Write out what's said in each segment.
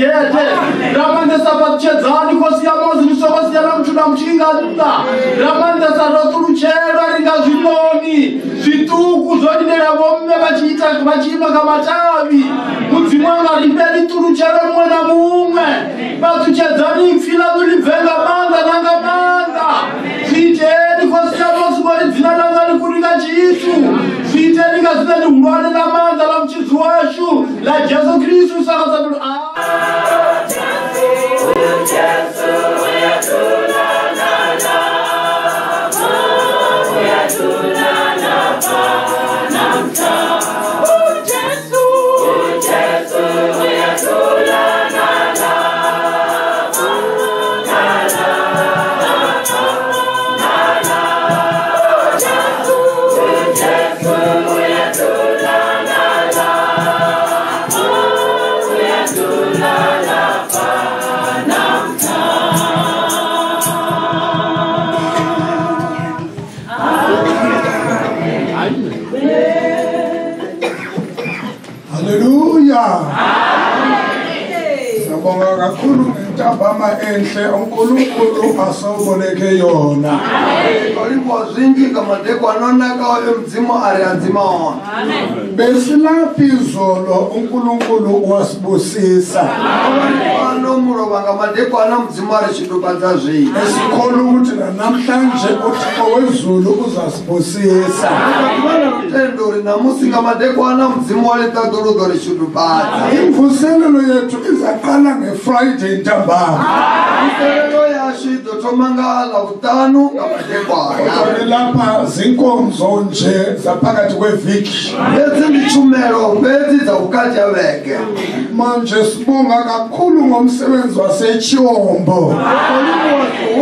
ngete ramande sapachedzani kosi yamozi sokosi yalamchuna mchingaza ramande sarotuluchera ringazvinoni zvituku zvodinera vomme vachiima kamatavi mudzimwanga rimberi tuluchera mumwe na mumwe vatuchedzani mfila tulibvenga manga nanga manga zviiteni kosi yamozi kori dzina langa rikuringa chisu zviiteni ngazvineni hulwane namanda lamuchizi washu lajesu kristu sakazabulu kakhulu intabama enhle uNkulunkulu asoboleke yona zinji kamadekwanonaka emdzimo ari andzima ona besilaphi izolo uNkulunkulu wasibusisa ano muroba ngamadekwana mdzimo ari chidupadza zvino esikhona ukuthi namhlanje uThixo wezulu uzasibusisa vana rutendo rinamusi ngamadekwana mdzimo waletadorodo richidupadza imvuselelo yethu izaqala ngeFriday ntambama imvuselelo yashu izothomangala kutanu ngamadekwana lapha zinkonzo nje zaphakathi kweviki ezindichumelo bezi zakukati yaveke manje sibonga kakhulu ngomsebenzi waseChombo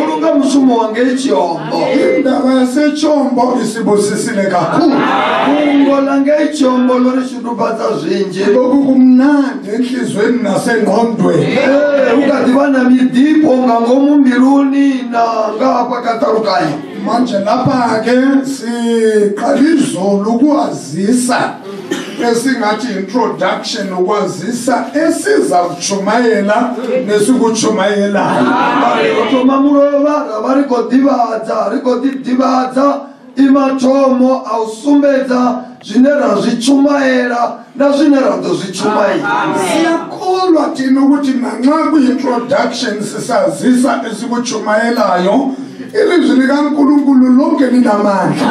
ulunga mushumo wange iChombo indaba yaseChombo isibusisile kakhulu kungola ngeChombo lorishidupadza zvinji lokhu kumnandi enhlizweni nasengqondweni ukadibana midipo ngangomumbiluni nangapha katarukanye manje lapha ke siqala izolo ukwazisa esingathi introduction ukwazisa esiza kuchumayela nesikuchumayelayo otomamuroba rikodidibadza imathomo awusumbedza zvine razvichumayela nazvine radzozvichumayela siyakholwa thina ukuthi nanxa kwi-introduction sisazisa esikuchumayelayo ilizwi likaNkulunkulu lonke linamandla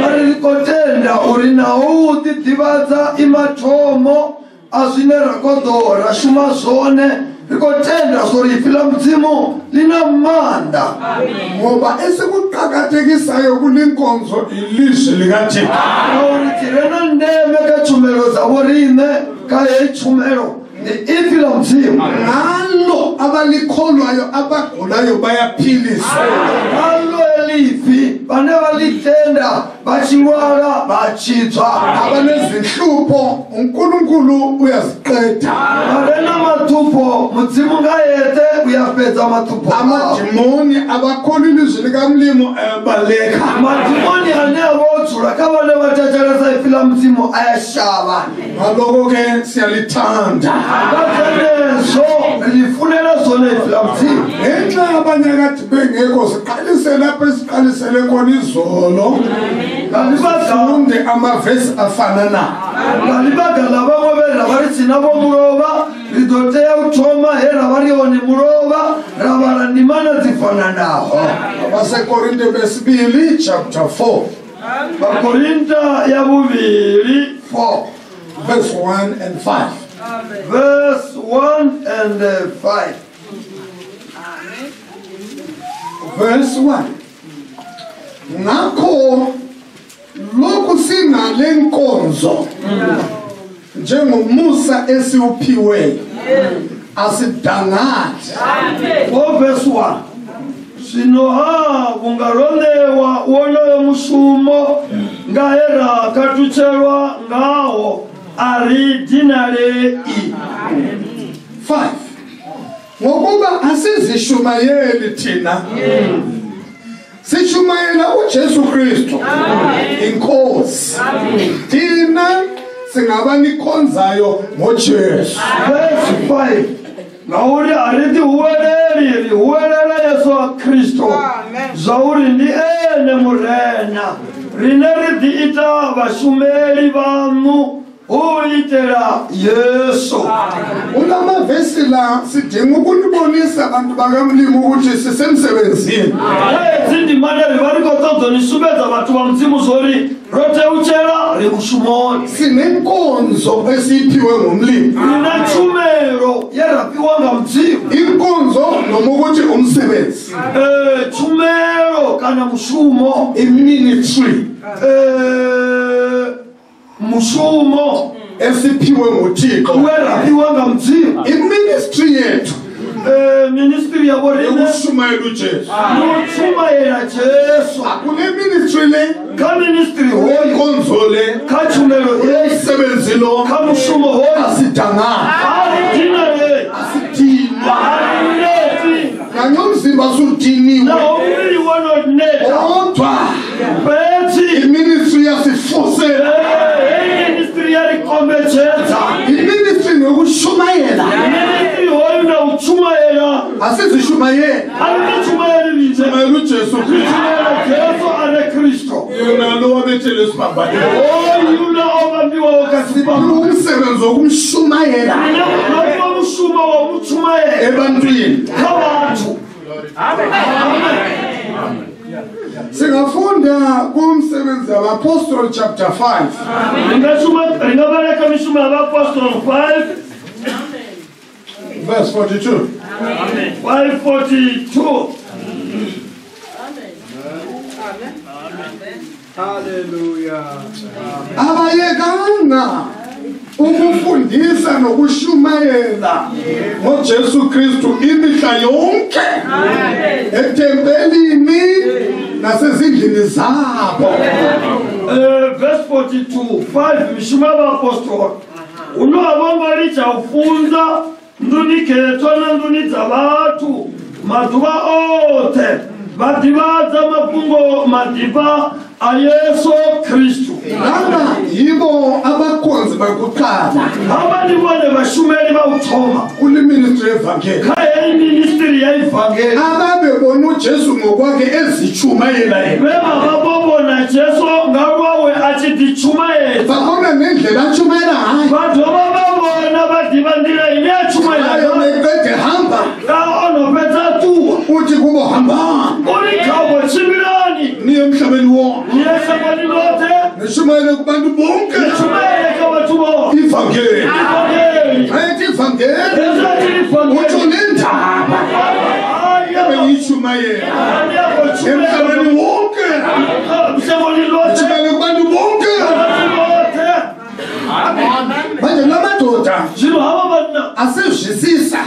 varikotenda uri nawo utidivadza imathomo azvine rakodhora shuma zvone rikotenda zorifila mudzimu linamanda ngoba esikuqakathekisayo kulinkonzo ilizwi likaThixo auriti rena ndeme kachumelo dzavo rine kayechumelo ifila mudzimu ngalo abalikholwayo abagulayo bayaphiliswa ngalo elifi vane valitenda vachilwala vachitsva abanezinhlupho uNkulunkulu uyaziqeda varena mathupo mudzimu ngayete uyapedza mathupo amadimoni abakhona ilizwi likamlimo ayabaleka madimoni ane avodzula kavane vatacharasa ifila mudzimu ayashava ngaloko ke siyalithanda vatenezo lifunela zona ifila mudzimu ngenxa abanye kade bengekho siqalise lapho esiqalisele khona izolo ngalibafunde amavesi afana nawo ngalibagala vamwe vera varitsina vomuroba ridoteya uthoma hera varioni muroba ravarandimana dzifana nawo abasekorinte besibili chapter 4 vakorinta ya vuviri 4 verse 1 and 5 verse 1 and 5 verse 1 ngakho lokhu sinale nkonzo njengomusa esiuphiweyo asidangathi verse 1 zvinoha kungaronewa wonoyo mushumo ngahera katucherwa ngawo ari dinarei 5 ngokuba asizishumayeli thina sishumayela uJesu Kristu inkosi thina singabanikhonzayo ngoJesu verse 5 ngauri aridi huwelela Yesu wa Kristo zauri ndi ene murena rine ridi ita vashumeli vanu uitela Yesu. Ulama vesi la sidinga ukunibonisa abantu bakamlimi ukuthi sisemsebenzini. Zindi madari variko tonto nisubeza vatu wa mzimu zori rote uchela rikushumoni. Sinenkonzo esiphiwe ngumlimi. Rina chumero yerapiwa nga mzimu. Inkonzo noma ukuthi umsebenzi. Chumero kana mushumo. Ministry. Mushumo esiphiwe nguThixo werapiwa nga mzimu. Ministry yethu ministry ya borine ukushumayela uJesu. Ukushumayela Jesu. Akune ministry le ka ministry hoyi inkonzo le ka chumelo umsebenzi lo ka mushumo hoyi asidanga dinale asidinwa aleti kanyomzimba sudiniwe na umili wononeta kodwa beti ministry yasifuse ministry ya likombecheta ministry nokushumayela ministry hoyi na uchumayela asizishumayela alichumayela bize shumayela uJesu Kristu Jesu ale Kristo yona lo wabethele sibambane yuna obambiwa wakasiba umsebenzi wokumshumayela lo mushuma wa muchumayela ebantwini kabantu. Singafunda kumsebenzi wabapostoli chapter 5 Ringabaleka mishuma yabapostoli 5 verse 42. 5:42. Hallelujah. Abayekanga ukufundisa nokushumayela ngoJesu Kristu imihla yonke etempelini nasezindlini zabo. Verse 42. 5 mishuma yabapostoli unobongo licha ufunza ndunikhetho na ndunidza vatu maduva ote vadivaza mafungo madiva a Yesu Kristu. Laba yibo abakhonzi bakuqala Abanibone bashumeli bawuthoma kule ministry evangeli khaye ministry ya evangeli ababebona uJesu ngokwakhe ezitshumayela yena bema babona Jesu ngakwawe athi dichumayela babona nendlela atshumayela ngayo badoba babona badibandira iyachumayela ayoneqede hamba ka onopeta tu uthi kubo hamba ulikhawo chibilani niye emhlabeni wonke yesabani lote nishumayele kubantu bonke chumayela kabantu bonke ivangeli evangeli ayithi ivangeli ezathi uthi evangeli nendaba ebeyishumayela emhlabeni wonke mseboni lote nishumayele kubantu bonke manje la madoda zino haba bana asezwisisa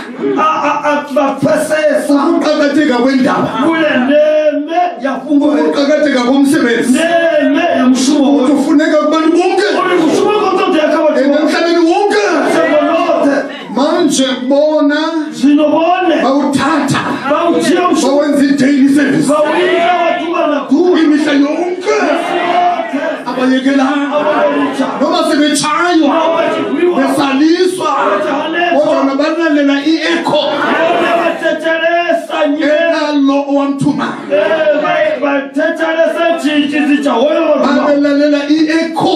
bapesesa ukuqakatheka kwendaba kule neme yafungo ukuqakatheka komsebenzi neme yamshumo ukuthi ufuneka kubantu bonke uri kushumo konto yakabantu emhlabeni wonke sebonote manje bona zino bone bawuthatha bawujiya mshumo bawenza i-daily service bawuya watu banakhulu imihla yonke abayekelanga noma sebetshaywa besaliswa kodwa nabalalela i-echo enalo owamthumayo babelalela i-echo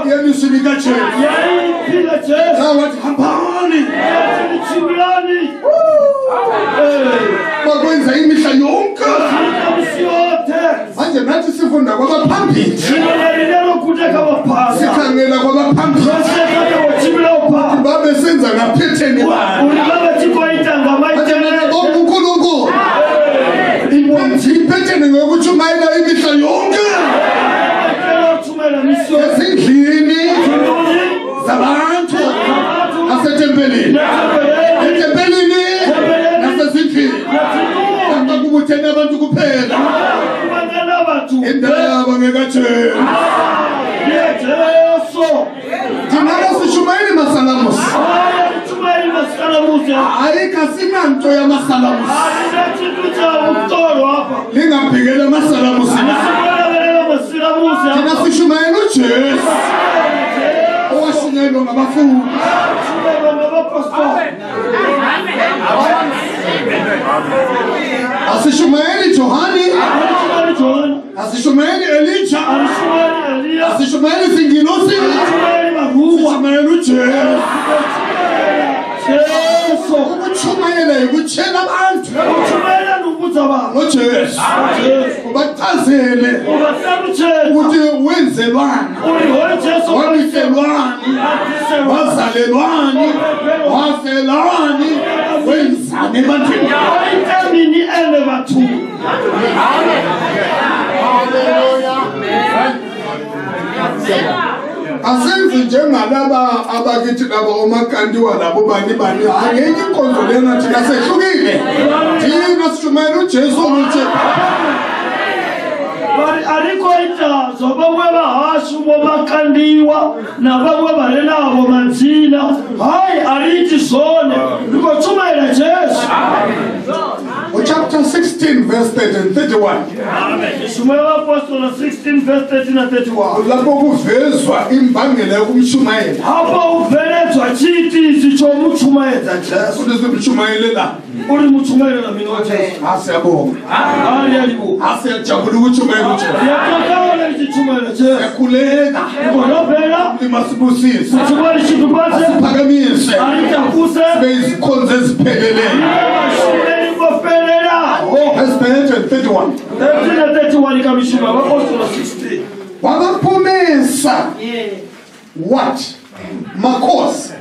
yelizwi likaJesu wathi hambani bakwenza imihla yonke manje nathi sifunda kwabaphambili sikhangela kwabaphambili babesenza ngaphetheni babo uNkulunkulu iphetheni ngokutshumayela imihla yonke ezindlini zabantu nasetempelini etempelini nasezindlini kubuthene abantu kuphela indaba ngekaJesu thina sishumayeli masalamusi ayikasinanto yamasalamusi lingabhikela amasalamusi thina sishumayela uJesu owashunyelwa ngabafundi Asishumayeli Johani, Asishumayeli Elijah, Asishumayeli Singilosi, Asishumayeli Jesu. Ukuchumayela yikuchela abantu. Ukuchumayela nokubutha abantu. Jesu. Ubachazele ukuthi wenzelwani. Wabiselwani. Wazalelwani. Wafelani. Wenzani ebantwini. Ayithamini ene bathu. Asenze njengalaba abakithi laba omakandiwa labo bani angenye inkonzo lena thina sehlukile thina sishumayela uJesu ukuthi bari ariko itazo bamwe bahashu bomakandiwa nabamwe balenabo manzina hayi arithi zone niko chumayela Jesu. Chapter 16 verse 30 and 31. Amen. Shumayela Apostle 16 verse 30 and 31. Lapho kuvezwa imbangela yokumshumayela. Hapo uvelezwa chiti chomuchumayela Jesu. Uzomshumayelela. Uri muchumayela mina Jesu. Asiyabonga. Haleluya. Asiyajabula ukuchumayela uJesu. Yakakala ichumayela Jesu. Yakuleka. Ibonopela. Limasibusisa. Sichumali chitubaze. Phakamise. Alitakuse. Beyizikhonzo ezipheleleyo. Verse 30 and 31. 30 and 31 kamishuma Apostle 16. Wabaphumisa. What? Makhosi.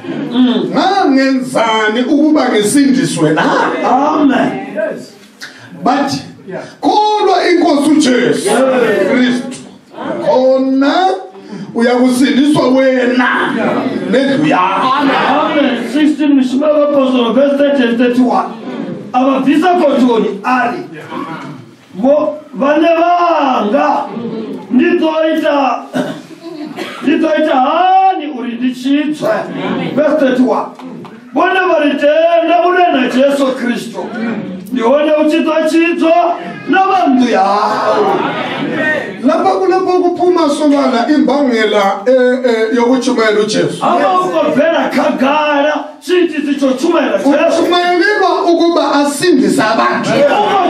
Ngangenzani ukuba ngesindiswe na? Amen. But kodwa inkosi uJesu Kristu khona uyakusindiswa wena nendlu yakho. Amen. 16 mishuma Apostle verse 30 and 31. Abavisa kotoni ali bo vanevanga nditoita hani urindichitswe verse 31 bona varitenda unena Jesu Kristo ndione uchitochitswa navantu yavo. Lapha kulapho kuphuma sobala imbangela yokuchumayela uJesu. Abakuvela khagala sithi sichochumayela Jesu. Uchumayelelwa ukuba asindise abantu.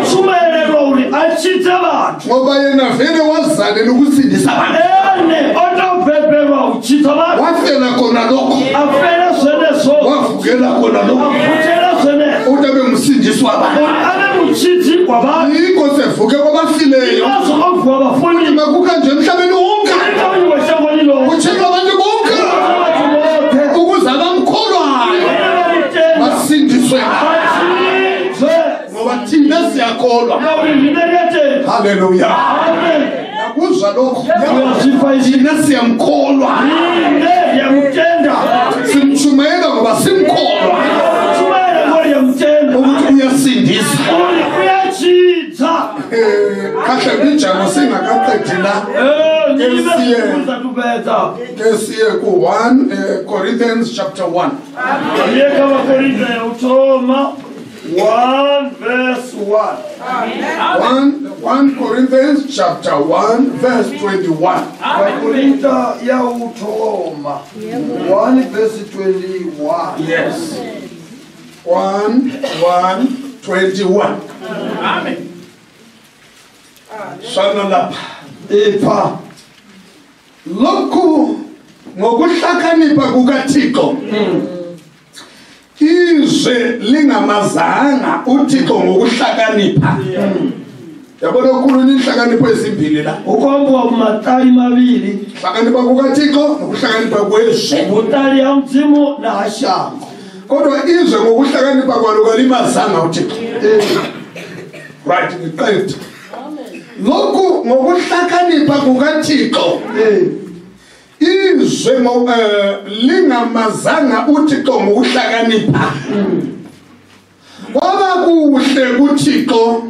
Uchumayelelwa uri achitse abantu. Ngoba yena vele wazalela ukusindisa abantu. Ene otobhebhelwa uchitse abantu. Wafela khona lokho. Afela seneso. Wavukela khona lokho. Afutela seneso. Utabe umsindiswa abantu. Abe uchithi kwabantu. Yikho sevuke kwabafileyo. Azovuka abafuni. Makuka nje emhlabeni wonke. Kutshelwa abantu bonke. Ukuze abamkholwayo basindiswe. Ngoba thina siyakholwa. Haleluya. Yakuzwa lokho. Thina siyamkholwa. Simchumayela ngoba simkholwa. Ukuthi uyasindisa. Kahle bijamo singakaqedi la. Kesiye ku 1 Corinthians chapter 1. 1 verse 1. 1 Corinthians chapter 1 verse 21. Korinta ya utoma 1 verse 21. Yes. 1:21. Amen. Shana lapha. Epha. Lokhu ngokuhlakanipha kukaThixo. Izwe lingamazanga uThixo ngokuhlakanipha. Yabona ukhuluma inhlakanipho ezimbili la. Ukwambwa kumatali mabili. Hlakanipha kukaThixo nokuhlakanipha kwezwe. Ubutali ya mzimu na hashango. Kodwa izwe ngokuhlakanipha kwalo kalimazanga uThixo. Right, ngiqede. Lokhu ngokuhlakanipha kukaThixo. Izwe lingamazanga uThixo ngokuhlakanipha. Kwaba kuhle kuThixo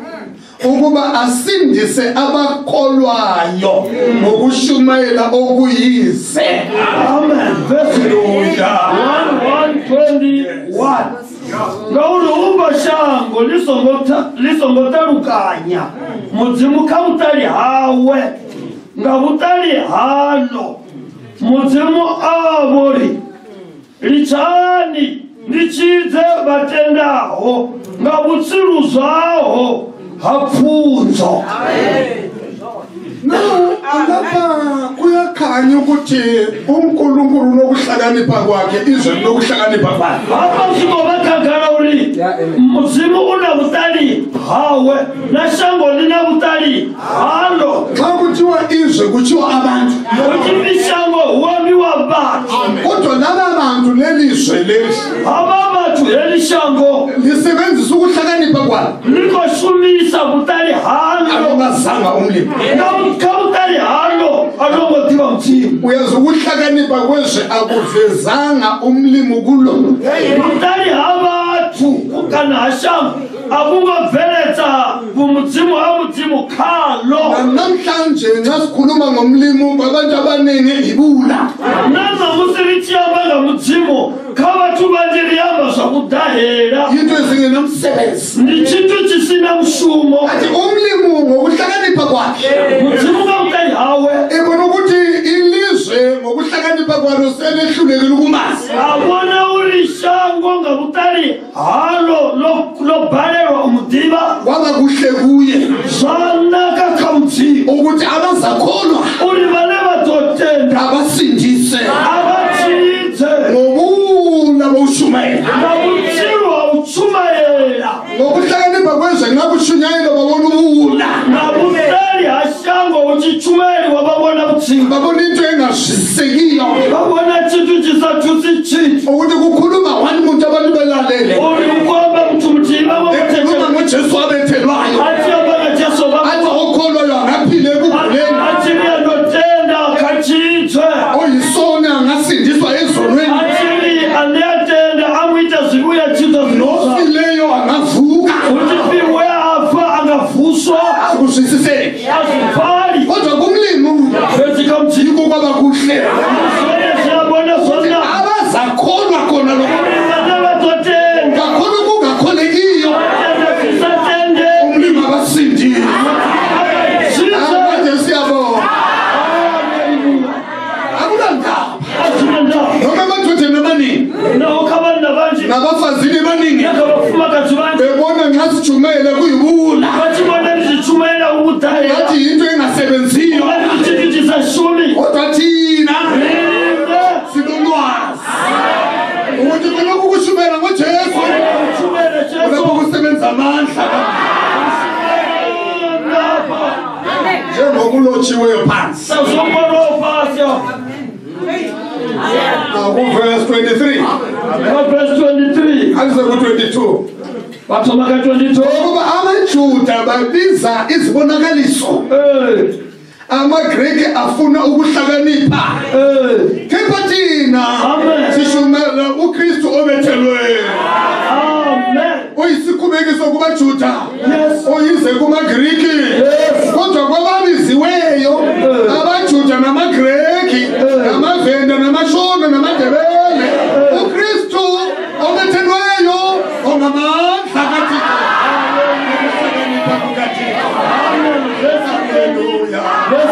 ukuba asindise abakholwayo ngokushumayela okuyize. Amen. Verse 1:21. Ngawulo ubashango lisongotarukanya mudzimu kautali hawe ngabutali halo mudzimu avori lichani ndichidze batendaho ngabutsiruzaho hapfunzo. Lapha kuyakhanya ukuthi uNkulunkulu nokuhlakanipha kwakhe izwe lokuhlakanipha kwakhe. Hapa singobakagala uli muzimu unabutali hawe na shango linabutali halo. Xa kuthiwa izwe kuthiwa abantu. Uthi shango uwami wabantu. Kodwa laba bantu lelizwe leli. Aba bantu elishango lisebenzisa ukuhlakanipha kwalo. Likoshumisa butali halo. Alongazanga umlimi. Kawutali halo alongotiwa mthini. Uyazi ukuhlakanipha kwezwe akuvezanga umlimi kulo. Butali abantu ukana hashango akungaveletsa umuzimu amuzimu khalo. Namhlanje nxa sikhuluma ngomlimo abantu abaningi ibula. Naza musirichiyamba ngamuzimu khabathu banjiriyamba zvakudahera. Into ezingenamsebenzi. Ndi chintu chisina mushumo. Ati umlimo ngokuhlakanipha kwakhe. Muzimu kawutali hawe. Ebona ukuthi ilizwe ngokuhlakanipha kwalo selehlulekile ukumazi. Abona ulishango ngabutali halo lobalelwa umudiba. Kwaba kuhle kuye Zvanaka kamzimu ukuthi abazakholwa ulibale batotenda abasindise abachitse ngobula boshumayela ngabutsirwa uchumayela ngokuhlakanipha kwezwe ngakushunyayela babona ubula ngabutali hashango uchichumayeli wababona butsimba babona into engazwisisekiyo babona chintu chisathusi chiti ukuthi kukhuluma wani muntu abantu belalele ulimukomba mtu mtima ekhuluma ngojesu abethelwayo achiyambanga jesu athi okholwayo angaphile ekuguleni achiliya notenda kachitwe oyisoni angasindiswa ezonweni achili aneyatenda amwita zikuya chito zinosa nofileyo angavuka uchipiwe afa angafuswa akuzwisiseki asifali kodwa kumlimi bezika mthini yiko kwaba kuhle siyabona sona abazakholwa khona lokho batotenda kakhulu kungakholekiyo sisatende umlimi abasindile manje siyabona akulanda noma amadoda amaningi naokabana banje nabafazini abaningi yakabafuma kathi banje bebona nxa sijumele kuyibula bachibona lizichumayela ukudahela ngathi yinto engasebenziyo chintu chisashumi kodwa thina sinolwazi ukuthi kulokhu kushumela ngojesu kulokhu kusebenza amandla njengokulotshiweyo phansi kuverse 23 alize ku-22 ukuba amajuda babiza izibonakaliso amagreki afuna ukuhlakanipha kepha thina sishumela ukristu obethelweyo oyisikhubekiso kubajuda oyize kumagriki kodwa kwababiziweyo abajuda namagreki namavenda namashona namadebele ukristu obethelweyo ongamandla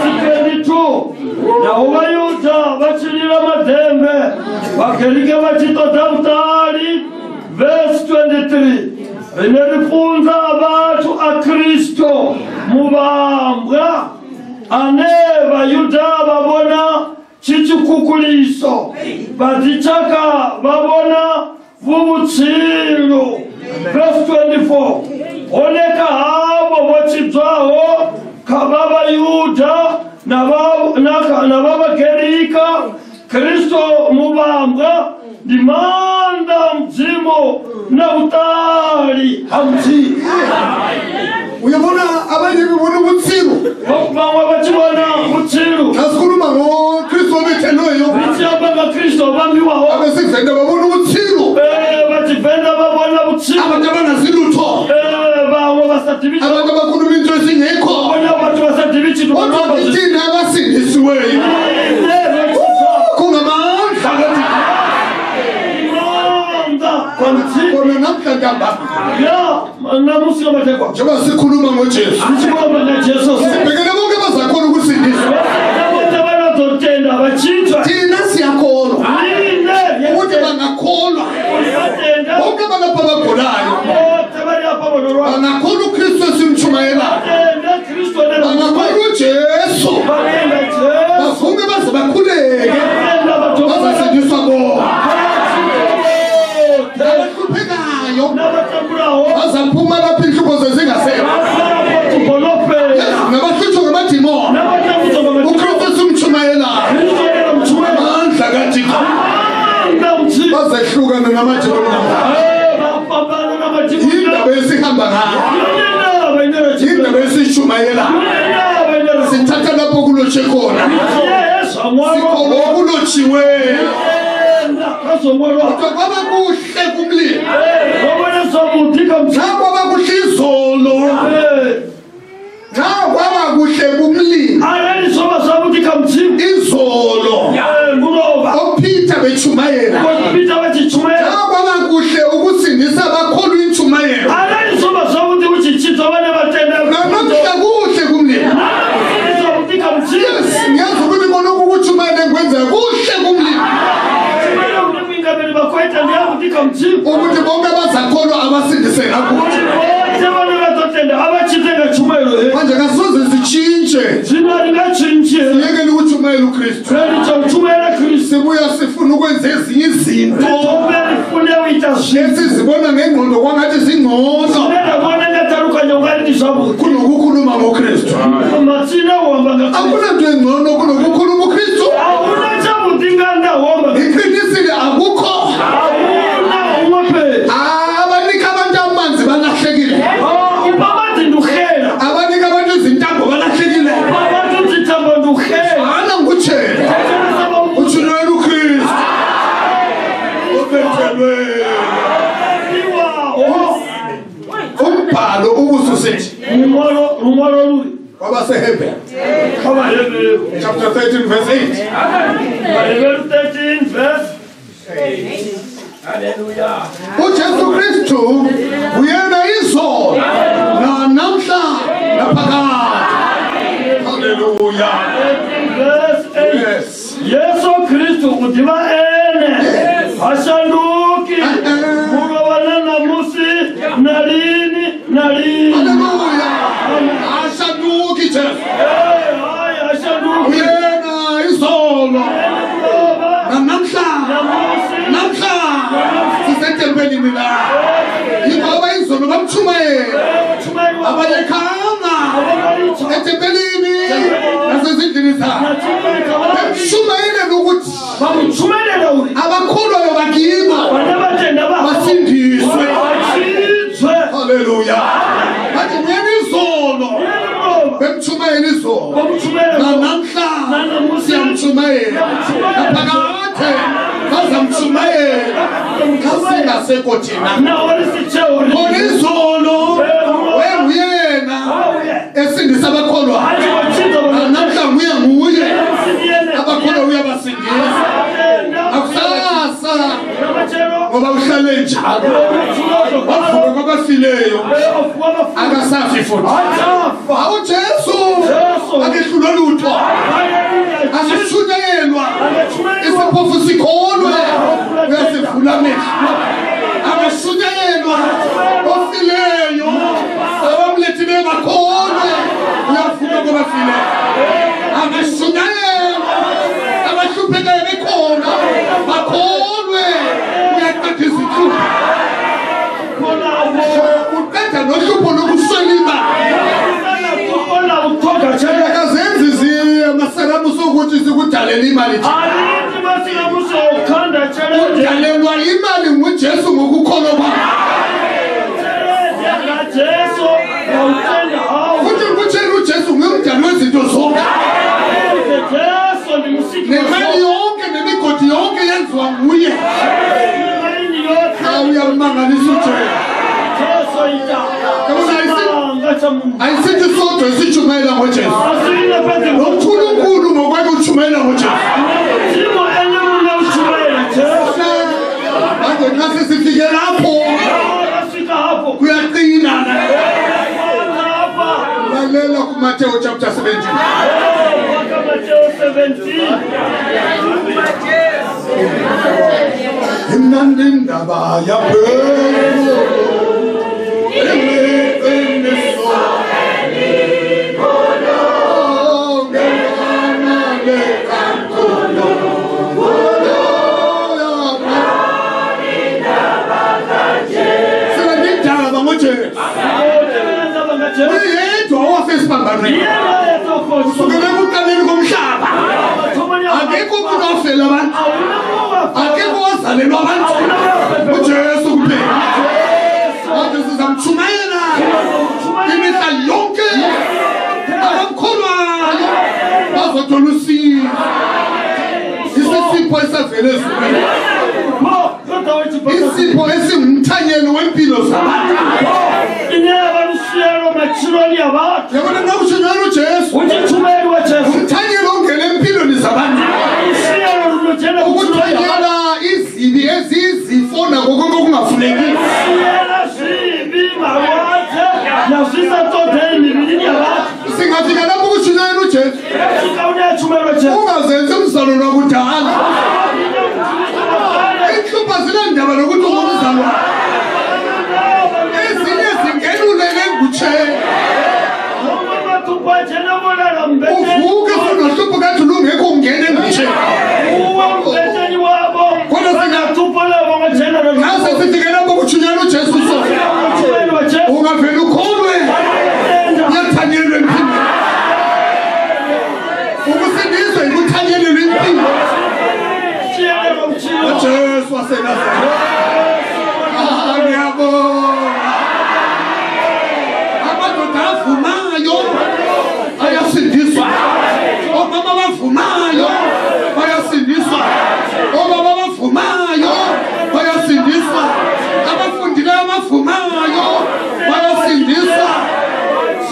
kathixo nauvayuda vachilila madhembe vagerike vachitoda utali. Verse 23 rinerifunza vatu a Kristo muvambwa ane vayuda vavona chichikukuliso vazichaka vavona vuvutsilu. Verse 24 oneka havo vochidzwaho kavava yuda na vavagerika Kristo muvambwa ndimanda mdzimo na utali hamzi. uyabona abanye bibona ubutsiru Vamwe vachibona utsilu asikhuluma ngokristu obethelweyo vichiyambanga Kristo vambiwaho abesivenda babona ubutsiru vachivenda vavona utsilu abantu abanazilutho vamwe vasativichi abantu abakhuluma into ezingekho bona vatu vasativichitu kodwa thina abasindisiweyo kungamandla kona namhlanje namusi amatekwa njengoba sikhuluma ngojesu sichibona na Jesu sibhekele bonke abazakhona ukusindiswa bonke abanazotenda bachithwa thina siyakholwa ukuthi ine bangakholwa batenda bonke balapha abagulayo bangakhulu uKristu esimtshumayela bangakhulu uJesu bavume baze bakhuleke bazasindiswa bona abahluphekayo bazaphuma lapha inhlupho zezingasekho nabahlutshwa ngamadimoni uKristu esimtshumayela amandla kaThixo bazehlukana namadimoni indaba esihamba ngayo indaba esishumayela sithatha lapho kulotshe khona sikholwa okulotshiwe kwaba kuhle kumlimi kwaba kuhle izolo kwaba kuhle kumlimi izolo oPeter bechumayela kwaba kuhle ukusindisa abakholwa inchumayelo namuhla kuhle kumlimi ngiyazi ukuthi kona ukuchumayela kwenza kuhle kumlimi ukuthi bonke abazakholwa abasindiseka kuhle manje kasoze sitshintshe siyekele ukuchumayela uKristu sibuya sifuna ukwenza ezinye izinto esizibona ngengqondo kwangathi zingcono kunokukhuluma ngoKristu akunanto engcono kunokukhuluma uKristu iqinisile akukho abanika abantu amanzi balahlekile abanika abantu izintambo balahlekile ana ngutshela utshilwela uKristu obethelwe umbhalo ubususithi kwabaseHebrew chapter 13 verse 8 Hallelujah. uJesu Kristu uyena izolo namhla naphakade. Hallelujah. Verse 8. Yes. Yesu Kristu udiba ene ashanduki mugabana namusi nalini. Hallelujah. Ashanduki Jesu. Ashanduki. Uyena izolo namhla sisetempelini la ingoba izolo bamchumayela abayekhanga etempelini nasezindlini zabo bamchumayela ukuthi abakholwayo bakibo basindiswe. Haleluya. Bathi uyena izolo bamchumayela izolo namhla siyamchumayela naphakade bazamchumayela kasingasekho thina khona izolo wenguyena esindisa abakholwa namhla nguye abakholwa uyabasindisa akusasa ngoba uhlale njalo wavuka kwabafileyo akasafi futhi awuJesu akehlulwa lutho asishunyayelwa isiphofu sikholwe uyasivula amehlo akashunyayelwa ofileyo abamlethile bakholwe uyavuka kwabafileyo akashunyayelwa abahluphekayo bekhona bakholwe uyaqeda izinhlupho uqeda nohlupho lokuswelima akazenzi amasalamu sokuthi sikudalela imali udalelwa imali nguJesu ngokukholwa kwakhe futhi kutshela uJesu ngumdali wezinto zonke nemali yonke nemigodi yonke yenziwa nguye. Uyamangalisa uJesu. Ayisithi sodwa esichumayela ngoJesu noNkulunkulu ngokwakhe uchumayela ngoJesu. Manje nxa sesifike lapho kuyaqina. Lalela kuMateyu chapter 17. Imnandi indaba yaphezulu wafela abantu akekho wazalelwa abantu uJesu kuphela manje sizamtshumayela imihla yonke abakholwayo bazothola usizo isipho esavele ezulwini isipho esingumthanyelo wempilo zabantu yabona na ushunyana uJesu umthanyelo ongena empilweni zabantu ukuthanyela izibi ezizifo nako konke okungafuneki singafika lapho kushunyana uJesu ungazenzi umzalwa wakudala inhlupha zinandaba lokuthi ungumzalwa ezinye zingenulele engutsheni uvuke funohlupho kathi lungekho ungene engutsheni nase sifike lapho kutshunyana uJesu so ungavela ukholwe uyathanyelwa empilweni ukusindiswa yikuthanyelelwa impilo uJesu waseNazaretha ngiyabonga amadoda avumayo ayasindiswa omama bavumayo bayasindiswa obaba bavumayo bayasindiswa abafundileyo abavumayo bayasindiswa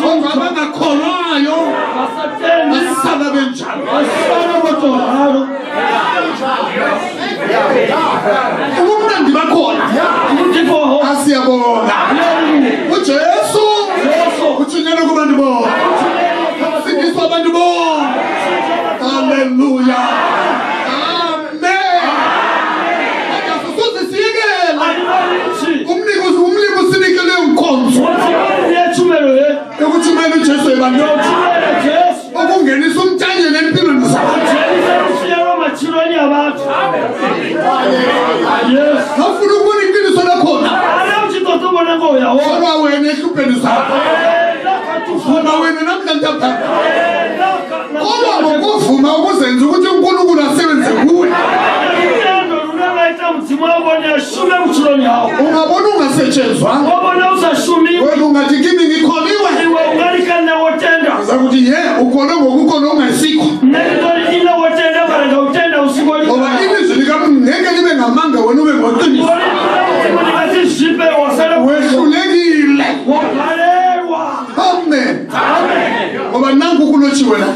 omama bangakholwayo basala benjalo ubumnandi bakhona asiyabonga uJesu uthunyelwe kubantu bonke sindiswa abantu bonke haleluya amen akasuzisiyekela umlimi usinikele inkonzo ekuthumela uJesu ebantwini okungenisa umthanyelo empilweni zabantu ngafuna ukubona iqiniso lakhona kodwa wena ehlupheni zakho ufuna wena namhlanje apha kodwa ngokuvuma ukuzenza ukuthi uNkulunkulu asebenze kuwe ungabona ungasetshenzwa wena ungathi kimi ngikholiwe zakuthi ye ukhole ngokukhona ongasikho ngoba ilizwi likamngeke libe ngamanga wena ube ngoqiniso wehlulekile amen ngoba nanku kulotshiwe la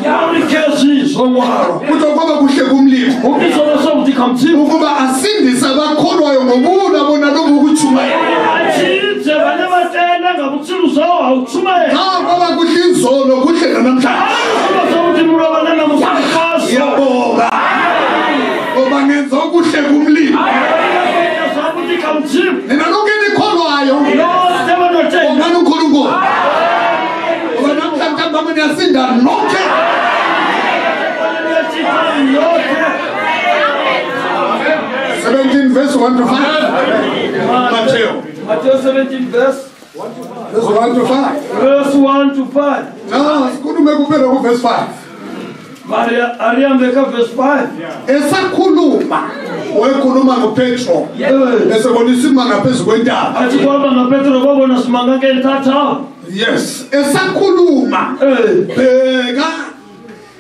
kuthiwa kwaba kuhle kumlimi ukuba asindise abakholwayo ngobula bona lobu ukutshumayela kwaba kuhle inzolo kuhle namhlanje yabonga ngoba ngenza okuhle kumlimi nina lonke nikholwayo ongani uNkulunkulu ngoba namhlanje ambama niyasinda nonke 17 verse 1 to 5 Matthew 17 verse 1 to 5 verse 1 to 5 no sikhulume kuphela ku verse 5 Maria Ariambeka verse 5 esakhuluma wekhuluma ngoPetro esebonisa imanga phezulu kwentaba athi kwaba ngaPetro babona simanga ngentatha yes esakhuluma bheka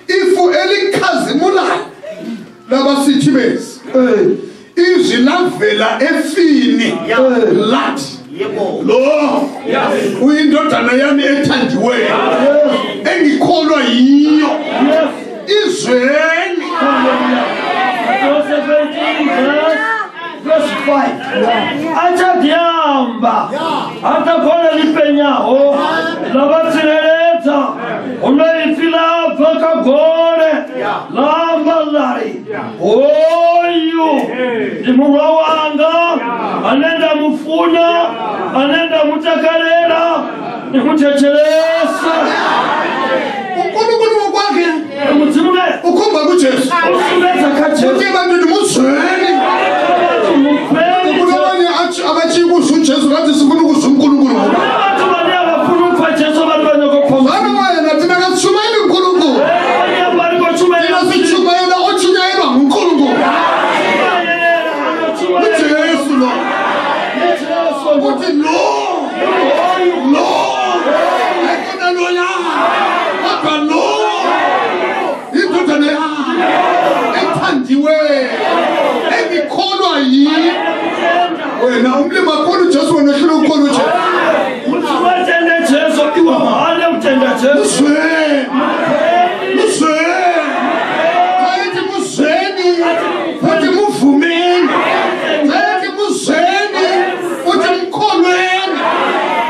ifu elikhazimulayo labasithibezi izwi lavela efini lathi lo uyindodana yami ethandiweyo engikholwa yiyo izweni verse 5 achadiyamba atakhona lipenyaho labatsireletsa unoifilapha kagore lambalari oyu ndimurwa wanga anenda mufuna anenda mutakalera ndikuchechelesa uNkulunkulu wakwakhe umudzimuke ukhomba kuJesu usuletha kaJesu uthi abantu ndimuzweni ukulabanye athi abachiku uJesu ngathi sifuna ukuzwa uNkulunkulu abantu bani abafuna ukupha Jesu abantu banyokophoma bana wena thina kasishumayela uNkulunkulu thina sishumayela ochunyayelwa nguNkulunkulu yiwe engikholwa yini wena umlimi akholwa uJesu wena hlule ukholwa uJesu utshwatende Jesu iwahane utenda Jesu ayithi muzweni futhi muvumeni ayithi muzweni futhi mkholweni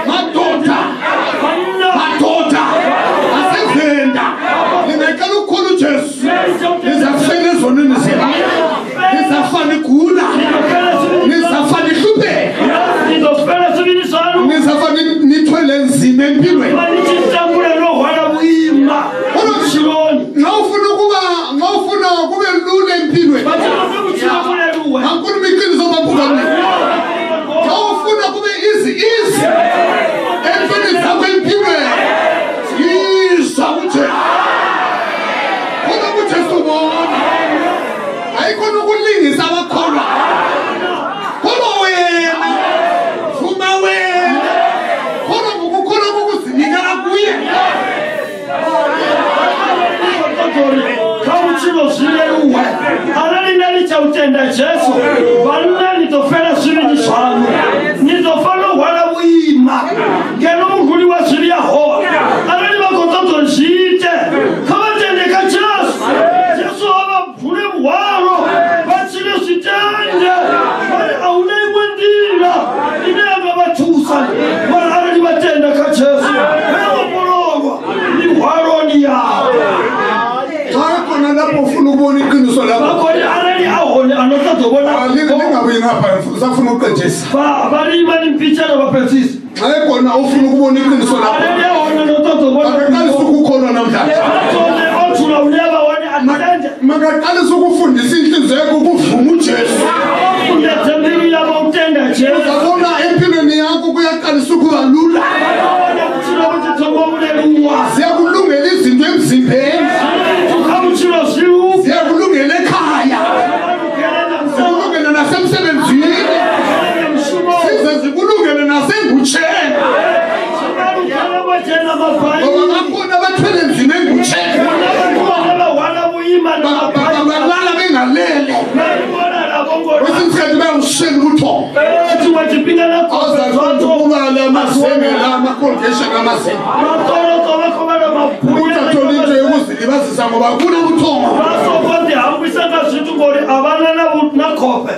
madoda asivenda ningekela ukholwa uJesu nizafela ezonweni zenu nizafana igula nizafana ihluphe nizafana nithwele nzima empilweni ngawufuna kube lula empilweni angikhuluma iqiniso babukane ngawufuna kube easy empilweni zakho empilweni yiza uJesu khona uJesu bona ayikhona ukulingisa abakholwa khona wena vuma wena khona ukukholwa kokuzinikela kuye Kauchilo zileruwe Alali nali cha utenda Jesu Valina nitofela siri nishanu Nitofala wala uima Geno mkuli wa siri ya hoa Alali wakototo nshite Kama tendeka Jesu Jesu hava pune mwaro Bachile sitende Wale aune mwendila Inega batusa Wala alali watenda ka Jesu Hewa porogwa Ni waro ni yao khona lapho ufuna ukubona iqiniso lapho bakhona alali ahone anotazobona lingabuyi ngapha usafuna uqedisa balima nimpitshana baphetisi khona ufuna ukubona iqiniso lapho alali ahone anotazobona makaqalisa ukukholwa namhlanje othula uneba wone atanje makaqalisa ukufundisa inhliziyo yakho ukuvuma uJesu undethembile yabo utenda Jesu uzabona empilweni yakho kuyaqalisa ukuba lula siyakulungela izinto emzimbeni siyakulungela ekhaya siyakulungela nasemsebenzini size zikulungele nasengutsheni ngoba bakhona abathwele nzima engutsheni balala bengalele kwesinye isikhathi bayawushela ubuthongo azazokubala amazengela ama-congregation amazengela utathola into yokuzilibazisa ngoba kunobuthongo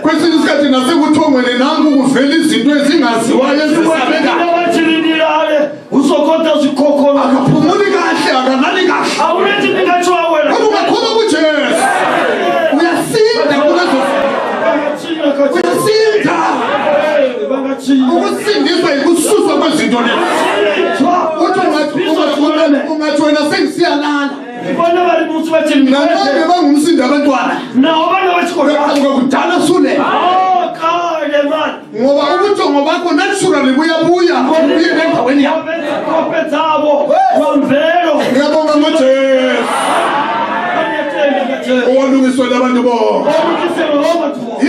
kwesinye isikhathi nasekuthongweni nanku kuvela izinto ezingaziwayo ezisabekayo akaphumuli kahle akanali kahle kodwa ungakholwa kuJesu uyasinda kulezo uyasinda ukusindiswa yikususwa kwezinto lezi ungathi wena sengisiyalala nangabe bangumsindo abantwana ungakudala sule ngoba ubuthongo bakho naturally buyabuya buye nendaweni yakho ngiyabonga ngoJesu owalungiswele abantu bonke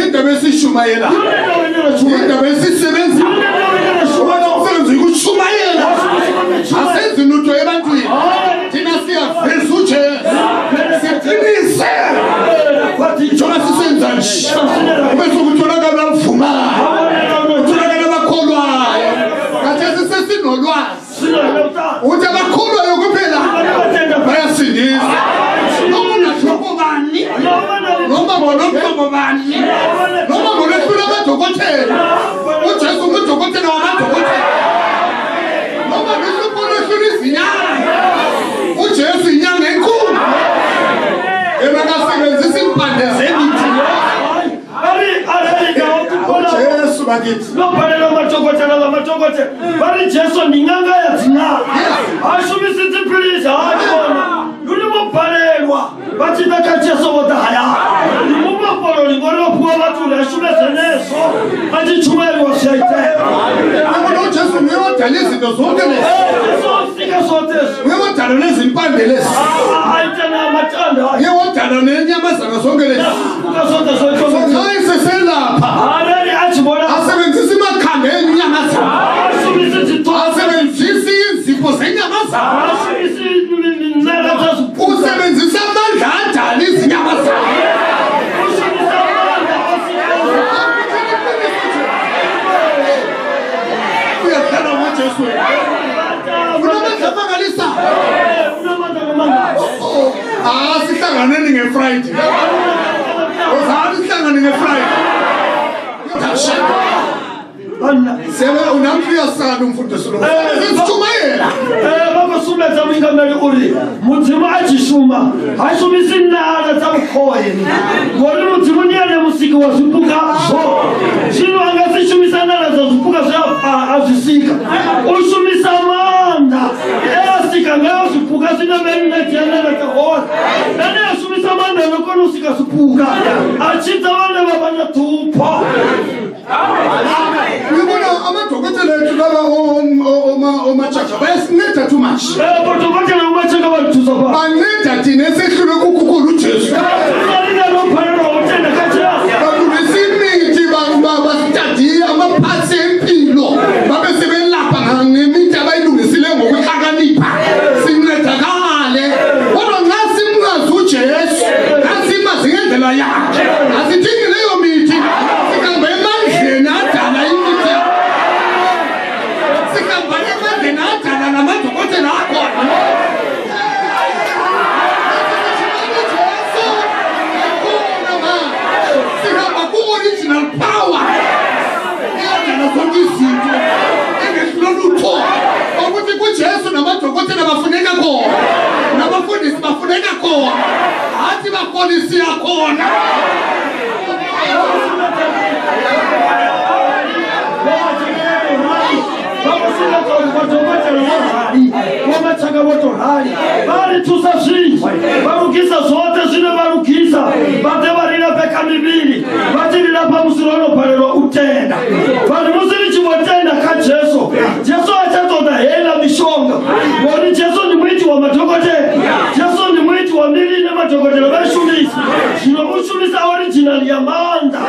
indaba esishumayela indaba esisebenzisa ubona umsebenzi ukushumayela asenzi lutho ebantwini thina siyaveza uJesu siqinise njengoba sisenza nje bese kutholakala abavumayo kutholakala abakholwayo kathesi sesinolwazi uthi abakholwayo kuphela bayasindisa noma ngonomhlobo bani noma ngolehlula amadokotela uJesu ngudokotela wamadokotela noma ngehlupho lehlula izinyanga uJesu inyanga enkulu yena kasebenzisa impande zemithi uJesu bakithi lophalela amatokotela bari Jesu ndinganga yathina ashumisithi philisa hayi lulibophalelwa bathi beka Jesu bodaya umapolo ngolophuwa bathu leshume seneso bathi chumelwa shayite ngoba uJesu uyodala izinto zonke lezi sofika soteso uyodala nezimpande lezi ayitana amathanda uyodala nenyamazana zonke lezi selapha asebenzisa imakhanda enyamazana asebenzisa izipho zenyamazana usebenzisa amandla adala izinyamazana Friday. Uzahlangana ngeFriday. Sebe unamfia sana umfundisi lo. Sithumayela. Baba sumetha mingameli uri. Mudzima achishuma. Ashumisi nala tamkhoye. Ngori mudzima nyane musiki wazipuka zo. Zvino angasishumisa nala zazipuka zva azvisika. Ushumisa manda. Asika ngayo zipuka sina meni netiana kahora. Nani ashumisa manda nokona usika zipuka. Achita vana vabanya tupa. Ngibona amadokotela ethu laba omachaka bayasinceda too much. Bodokotela omachaka bathuza ba. Banceda thina esehlule kukhulu uJesu. Bakulesimithi basitadiye amaphasi empilo babe sebelapha ngemithi abayilungisile ngokuhlakanipha sincedakale. Kodwa nxa simngazi uJesu asimazi ngendlela yakhe asidingi leyo mithi sihambe emandleni adala imithi sihambe emandleni adala namadokotela akhona. Original power. Iyadala zonke izinto engesilolutho ukuthi kuJesu namadokotela bafuneka khona nabafundisi bafuneka khona hathi bapolisi yakhona. Varitusa zvinji varukisa zote zvine varukisa vate varina peka miviri vatirira pamusoro unoparerwa utenda vari musiri chivotenda kaJesu. Jesu achatoda hela mishonga ngori Jesu ni mwiti wa madhokotera. Jesu ni mwiti wa miri nemadhokotera vashumisa zvino ushumisa original yamanda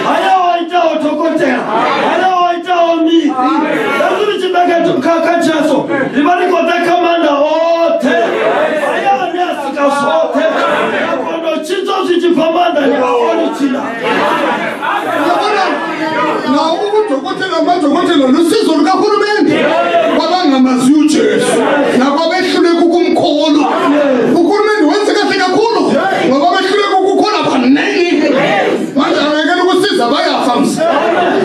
haya waitawo dhokotera haya waitawo miri azuri chibeka kaJesu rivarikota kamanda ote haya nyasika zote kondo chizo zichipamanda ni original. Na udokotela amadokotela lusizo lukahulumende kwabangamazi uJesu nakwabehluleka ukumkholwa. Uhulumende wenze kahle kakhulu ngoba behluleka ukukholwa abaningi manje angekela ukusiza bayafa msi.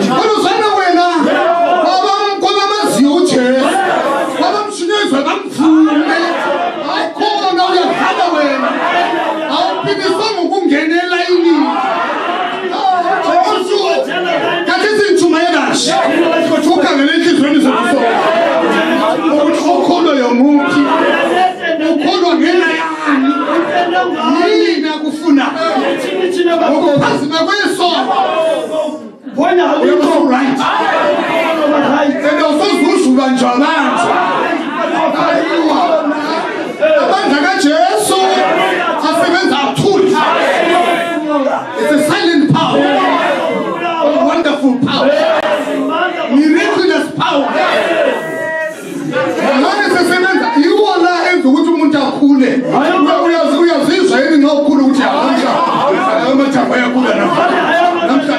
Kodwa sana wena kwabamazi uJesu kwabamshunyezwe bamvume akhona uyahamba wena awuphikiswa ngokungenela ini. Ukhangele enhliziyweni zethu ukuthi ukholwa yomuntu ukholwa ngena yani yini akufuna ngokuphazima kwesono you're right and usozuzulwa nje abantu amandla kaJesu asebenza athuli. It's a silent power, a wonderful power, miraculous power. Manje sesebenza iwona enza ukuthi umuntu akhule. Uyazizwa yini nxa ukhula ukuthi amathamba ayakhula namhla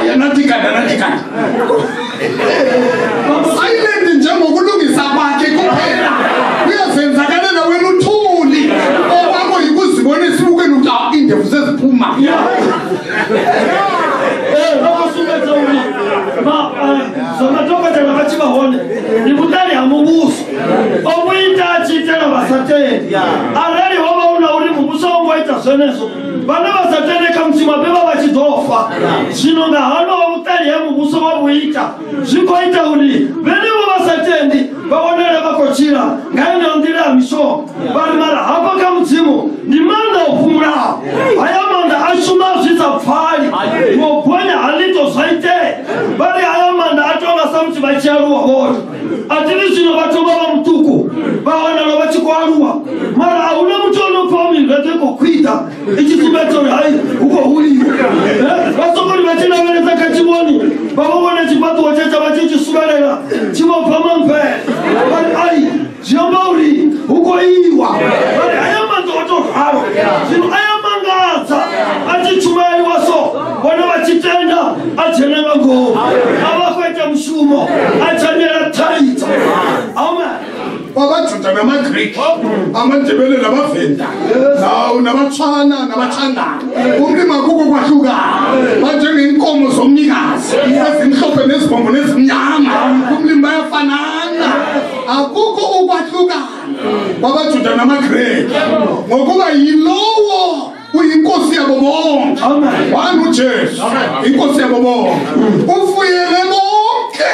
ya nathi kanti silent njengokulungisa kwakhe kuphela uyazenzakalela wena uthuli okwakho yikuzibona esibukweni ukuthi indevu seziphuma. Zomadokotela vachivahone nikutari hamubuso omuita achitela vasateni arali wavauna uri mubuso ongoita zvenezo vana vasatendeka mutima peva vachizofa zvino ngahano vautari hemubuso vavuita zvingoita uri venivo vasatendi vaonere vakochira ngaindeondira mishonga vari mara hapa kamudzimu ndimanda upumurawo ayamanda ashuma zvisapfari mobhonya halito zvaite vari ayamanda atonga samuti vachiaruwa voto atiri zvino vatova vamutuku vaonero vachikwaruwa mara hauna muti unopaomirwetekukwita ichisimetori hai uko huriwo vasokori vachinaveredza kachimoni vavovona chipatuwo checha vachichisuvera chimopamamvere vari ai zviambauri uko iwa vari ayamanda otorwaro zvino ayamangadza achichumaiwa so vona vachitenda acheneva ngoma avakuita mushumo achanera taita amen. Wabajuda namaGreek, amaNdebele nabavenda, nawo nabaTshwana nabaTshandana. Umlimi akukho kwahluka. Banjengeenkomo zomnikazi, ezimhlophe nezibomvu nezimnyama. Umlimi bayafanana. Akukho ukwahlukana kwabaJuda namaGreki. Ngokuba yilowo uyinkosi yabo bonke. Wani uJesu, inkosi yabo bonke. Ufuyele bonke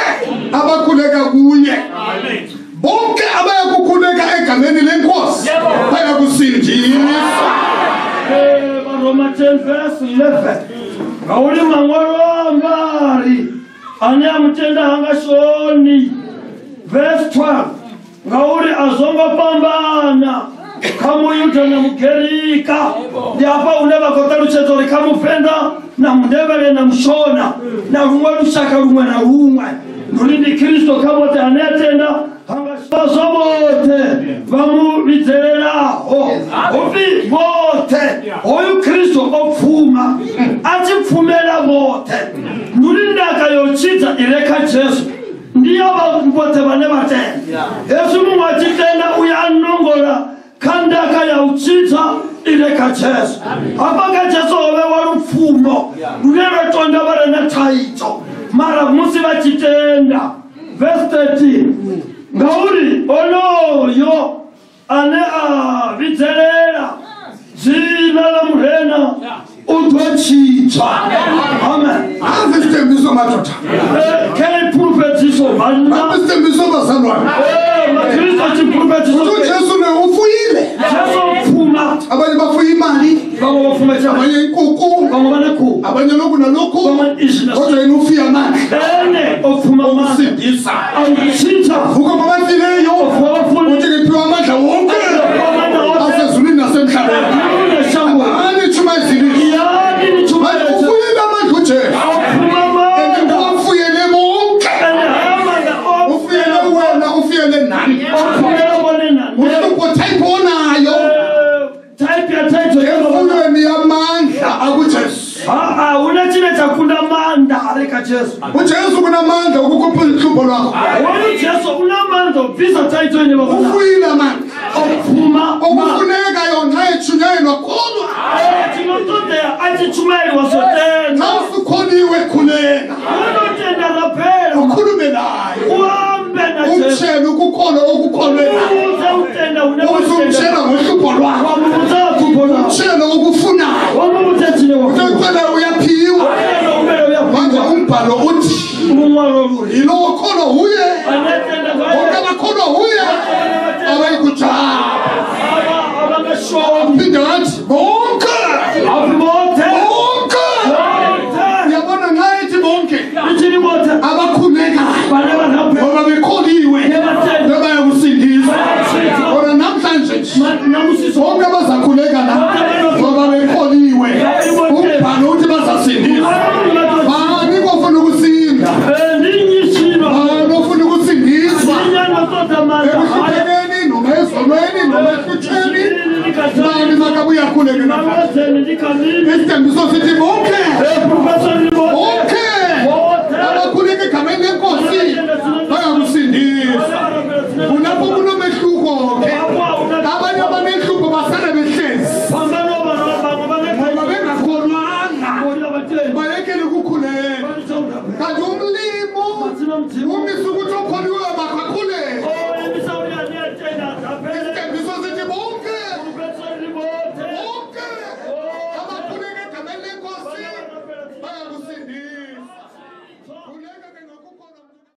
abakhuleka kuye. Bonke abayakukhuleka egameni lenkosi bayakusindiswa. Roma 10 verse 11. Ngauli mangwalo ambari ane amutenda hangashoni. Verse 12. Ngauli azonga pambana kamuyuta na mukerika. Ndiapa uneba kota luchetori kamufenda na mndebele na mshona na rumwe lushaka rumwe na rumwe. Nulindi Kristo kamote anetenda hangashpaso bote vamubitereraho ovi bote oyu Kristo opfuma achipfumela bote nulindaka yochita ileka Jesu ndiyo bote bane batenda Yesu mwachitenda uyanongola kandaka ya uchita ileka Jesu apaka Jesu owe walufumo nulero tonda wale na taito mara musi bachitenda. Verse 13. Ngauli ono yo ane viterera zina la mrena utwachita. Amen. Azistembiso matota. Kei profetiso manna. Azistembiso basalwa. Makristo chi profetiso. Jesu ne ufuyile. Jesu ufuma. Abanye bafuyi imali. Bamo bafuma chama. Abanye inkukhu. Bamo banaku. Abanye loku na loku. Bamo ishina. Kodwa yena ufiya mali. Ene ofuma mali. Usindisa. Auchita. Uko babafileyo. Uthikiphiwa amandla wonke. Asezulwini nasemhlabeni. Ani chuma ezilini. Yani chuma ezilini. Ufuyile amandla uJesu. Ufuyele bonke. Ufuyele wena, ufuyele nani. Uhlupho type onayo. Efulweni yamandla akuJesu. Unachine chakunda manda areka Jesu. uJesu kunamandla ukukhupha ihlupho lwakho. Wona Jesu unamandla ubisa title yenye bakona. Ufuyile manje. Ophuma Okufuneka yona ethunyelwa kodwa. Tinotote achichumayi wasotena. Nawusukhoniwe khuleka. Unotenda lapela. Ukhulume naye. Uhambe na Jesu. Umtshele ukukholwa okukholwela. Utenda unema. Umtshela ngohlupho lwakho. Wamuza kupona. Umtshele okufunayo. Wamuza tine wakona. Ucela uyaphiwa. Manje umbhalo uthi yilo okholwa uye. Bonke abakholwa uye. Abayikujaba. Phinde wathi bonke. Bonke. Uyabona nxa ethi bonke. Abakhulekayo. Ngoba bekholiwe. Bebayakusindiswa. Kodwa namhlanje bonke abazakhuleka la. Ngoba bekholiwe. Umbhalo uthi bazasindiswa. Bani bofuna ukusinda. Bani bofuna ukusindiswa. Ekuhluphekeni noma ezonweni noma ehlutsheni. Bani makabuya khuleke. Isithembiso sithi bonke. Bonke